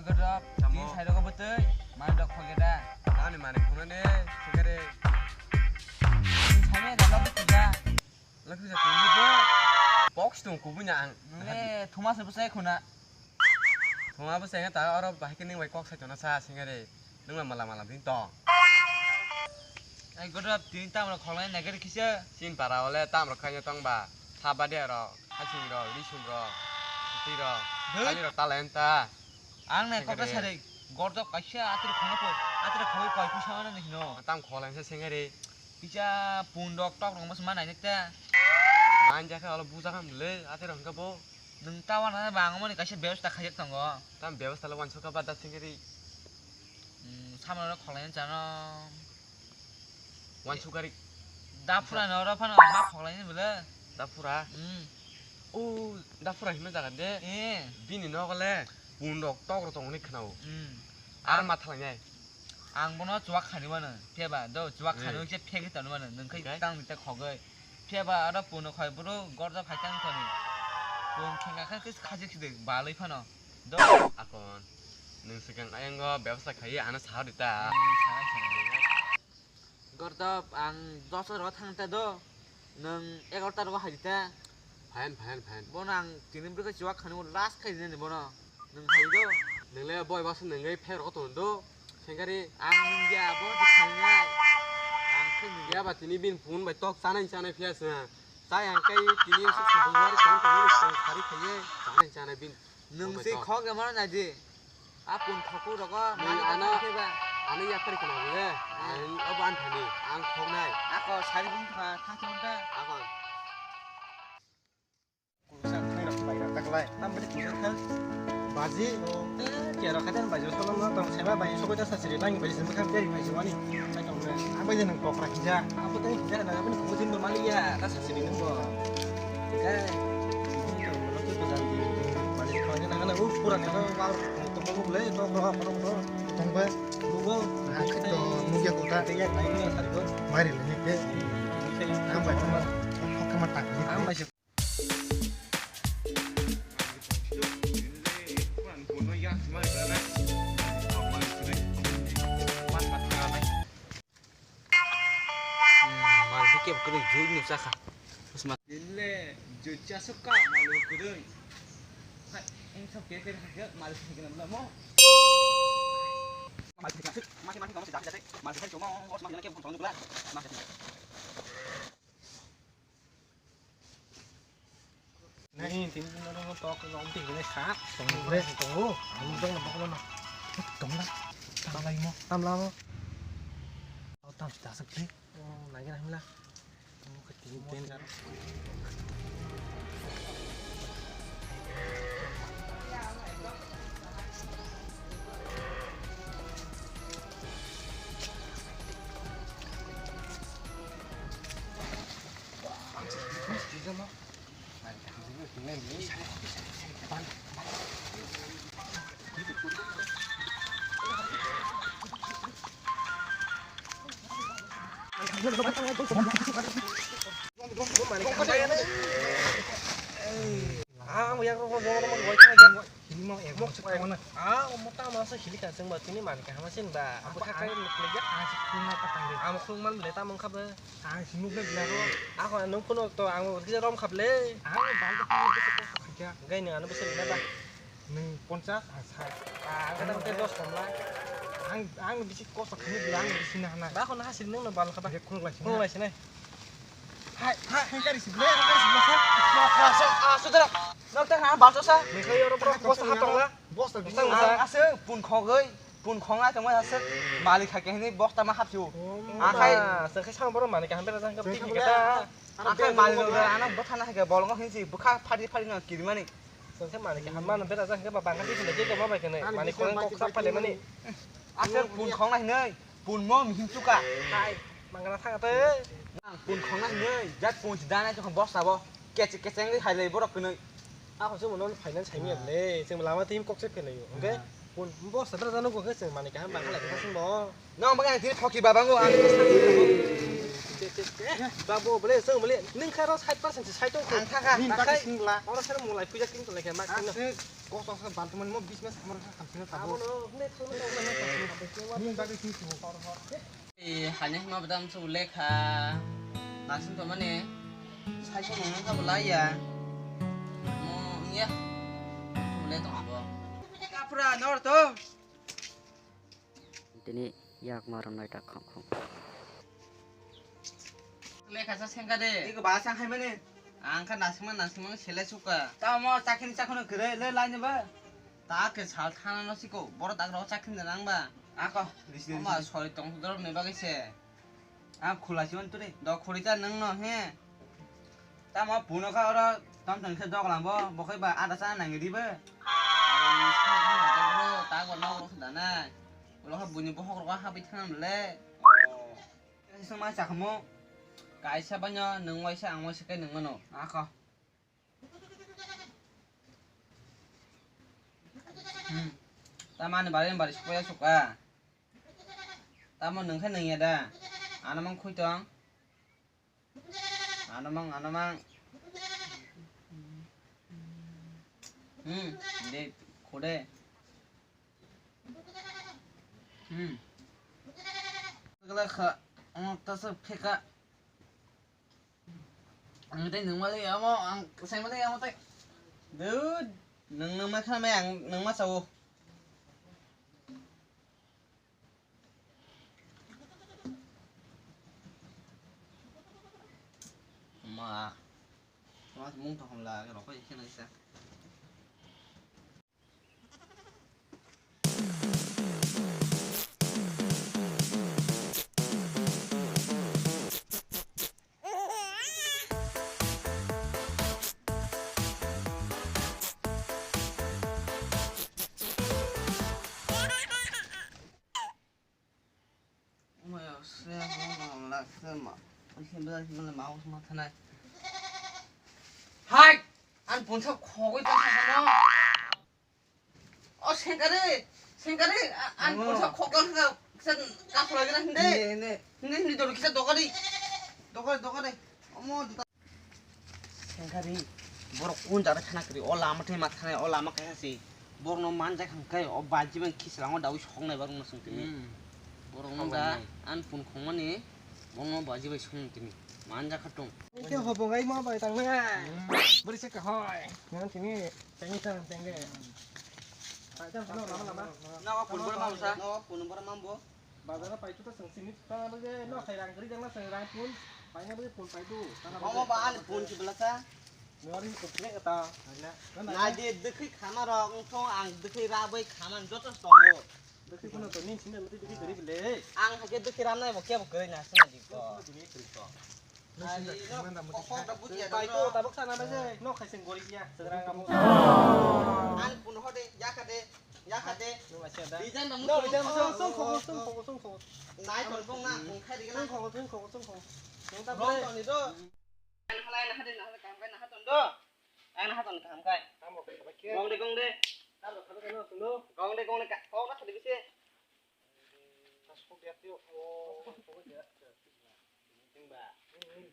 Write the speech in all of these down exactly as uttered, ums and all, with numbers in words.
Godop, tamo. Tini sai rogo bwtwi, mani dok khoge da. Ani mani khunane, sikare. Tini sai me da lok tuja. Lok tuja tini bo. Box tung kubunya ang. Le, thuma se bwsai khuna. Thuma bwsai ta oro bahai ke ning bai kok sai tona sa sikare. Nung la mala mala din tong. Ai godop, tini tam rok kholai nagari kisa. Chin para ole tam rok khaina tong ba. Sabadi aro, hasing rok, risum rok, suti rok, Dut. Kali rok talenta. Ang nai kok ta sari, gordok kaisa atri khongo po, atri khogoi koi pusa mano ni hino. Tam kholai sa sengari. Kisa pundok tok rok mas manai nekta. Main jakha olo buja kam le, atri rok hingka bo. Nung tawa na bang mani kaisa bebosta khajak tongo. Tam bebosta lo wansuka ba da sengari. Hmm, samano kholai chano. Wansukari. Dapura no oro phano ma khoklaini bwle. Dapura? Hmm. O, dapura hima jaga de. Eh. Bini nogo le pundok tok rok tongni khwnao. Hmm. Ar ma thalangnai. Ang bono chuwak khani mano. Pheba do chuwak khani Hmm. Khe phegi tanu mano. Nung khai Okay. Tang ni ta khogoi. Pheba aro puno khoi bro gorja phai tang toni. Pun khenga khe kis khaji khide balai phano. Do. Akon. Nung sikang ayango bebsa khai ano sahari ta. Hmm, sana sana. Gordop, ang dos oro thang ta do. Nwng egarota rogo hai di ta. Phayan, phayan, phayan. Bono ang tini bwrwi khe chuwak khani last khai di nani bono. Nwng hai do. Nwng le boi basu nwng le phe rogo tong do. Sengkari. Ang nungya, bono se khainai. Ang khe nungya. Ya ba tini bin phun bai tok chanai chanai phiya se. Tai ang kai tini se sari khaiye chanai chanai bin. Nwng se khok ya mano nai di. A pun khoku rogo, nwng mani ano, khe ba. Ano yaphari khna bole. Hmm. Ang abo anthani, ang khoknai. Ako sari bung kha, thang thang ta. Ako. Kusa khai rok pai rok taklai. Tam bade kusa khai. Baji. Eh, kero khajan baji solo no tong seba baji sokoi ta sasiri nang baji sema kha peri baji wani. Sai tong le. Ang baji nang pokra kija. Abo tei kija na abo ni kubo jin do mali ya. Ta sasiri nang bo. Kai. Ini to lo tu pesan di. Baji kau ni nang na u pura ni lo war. Tongkol bole, tongkol, tongkol. Tongkol. Bugo. Nah, itu nugya kota. Iya, nah, ini yang tadi gua. Mari, ini ke. Ini saya. Apa itu? Kok kematan? Apa sih? Hmm, mal hike kwrwi jui no chakha. Bwsma. Nile jui chasuk ka mal kwrwi. Hai, eng sok ke ke ke mal hike na mo. Mal hike na suk, mal hike na suk, mal hike na suk, mal hike na suk, mal hike na suk. Ni, tini, tini, no, no, tok, no, tini, tini, sa, tong, bre, tong, oh, ang tong, no, no, no. Tong na. Tam lai mo. Tam la mo. Oh, tam, ta sak, bre. Oh, lagi na, himla. Oh, ke tini, tini, jar. Ah, mo yak ro ro ro ro ro. Hili mo ek mok chuk thawana. Ah, mo ta ma sa hili ka sing ba tini man ka hama sin ba. Abo ka kai luk le ya. Ah, si khung na patang de. Amo khung man le ta mong kha ba. Ah, si nuk le ya ro. Ah, ko nung kuno to ang ro kisa rom khap le. Ah, bal to khung le kisa ko kha kya. Gai nung ano bese le ba. Nung ponchas, ah, sa. Ah, ang kata te dos kom la. Ang, ang bisi ko sa khini bilang bisi na na. Ba ko na hasil nung no bal kha ba. Khung lai si. Khung lai si na. Hai, hai, hai, kari si bela, kari si bela, sa. Sa, sa, sa, ah, sudara. Nok ta na balso sa. Mekhai oro bro, bosta hapang la. Bosta bisa. Aswk pun khogoi, pun khongnai tongmani aswk malik hai kehini bosta ma hapsio. Akhai. Sa khe sang boro malik kaham bera jang kap tiki kata. Akhai malik no ana bothana hai ke bolongo hinsi bukha phari phari no kirimani. Sa khe malik kaham mano bera jang kap bangkha tiki lagi kama bai kene. Malik kono kok sap pale mani. Aswk pun khongnai hinoi. Pun mo mihim chuka. Hai, mangana thang ate. Nang pun khongnai hinoi, jat pun si danai chokha bosta bo. Kechek kecheng ri hai lai borok kwnoi. Ako se mono finance hai mi le, se lama team kok se phelayo. Oke? Pun bosta dra jano ko se mane kaham bangkha lai ka sing bo. Nang bangkha tini thoki babango ang. Babo bole song bole nung kharo side percent side tong. Ang thaka. Nin bagwi singla. Oro sar mulai puja king tong lekha mak. Asik. Kosong sa baltimon mo business amar kha khamsina tabo. Abono hwnwi thalma tong. Nin bagwi sing tong. E, hani hima badam su lekha. Nasin to mane. Sai so nang kha bolai ya. Mo ngiya. Bole tong abo. Kapra nor to. Tini yak maron nai tak khong khong. Lekha sa sengka de. Iko ba sang hai mane. Ang kha nasingma nasingma sele suka. Tamo chakhin chakhono kere le lai ne ba. Ta ke sal thana no siko. Boro dak ro chakhin da nang ba. Ako, risi, risi. Oma sori tong dor me bagwi se. A khula si on turi. Do khuri ta nang no he. Tamo puno kha oro tom tom khe doglam bo, bo khai ba ada sa nang di ba. Ai, sa nang da bro, ta go na oro da na. Oro kha buini bohok ro ha bi thang le. Kaisa ma chakmo. Kaisa banyo nang waisa ang waisa kai nang mano. Ako. Hmm. Tamani bari bari suka suka. Tamo nang khe nang ya da. Ano mang khui tong. Ano mang, ano mang. Hmm, de, khode. Hmm. Kala kha, ang ta sa pheka. Ang tei nang mali amo, ang sai mali amo tei. Dude, nang nang ma kha mai ang nang ma sao. Ma. Ma mung to hom la ro ko ikhe nang sa. Hai, an punsa khogoi ta sa no. O sengkari, sengkari, an punsa khogoi ta sa kaphla gina hindi. Hindi, hindi dori kisa dokari. Dokari, dokari. Omo Sengkari, borok kun jaga thana kri, o lama thai ma thana, o lama kaisa si. Borok no manjak hangkai, o baji bai khichlang o dawi soknai barung no song tini. Hmm. Borok no da an pun khongmani, borok no baji bai song tini. Manjak khatung. Ke hobo gai ma bai tang na. Bori se ka hoi. Nang tini, tengge tang, tengge. Pai tang, lama, lama. Na wa pun bor mamsa. Na wa pun bor mambo. Bazar o paithu ta chwng simi tana bagwi no khai rang kwrwi jakna chwng rang phun paina bagwi phun paithu tana bagwi. Omo ba ani phun si belasa. Nori phun kre kata. Nai de dwkhwi khama rok wngthong ang dwkhwi rabwi khaman joto tongo. Dwkhwi phano to nin simi dwkhwi kwrwi bile. Ang hakhe dwkhwi ramnai bo kebo kwrwi na sini di ko. Pai to tabuk sana bai se. No khai sing gori ya. Segrang kamu. An pun hode, ya kade, ya kade. Design namu. No, design song song kho song kho song kho. Nai ton bong na, bong khai digana. Song kho song kho song kho. Song ta bong ton ni do. An halai na hade na hade kam kai na haton do. An haton kam kai. Gong de gong de. Gong de gong de ka. Kok na khade bisi.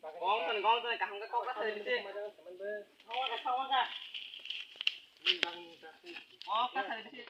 Gong tani, gong tani, kaham khe kok kathai bisi. Sawa ka, sawa ka. Kok kathai bisi.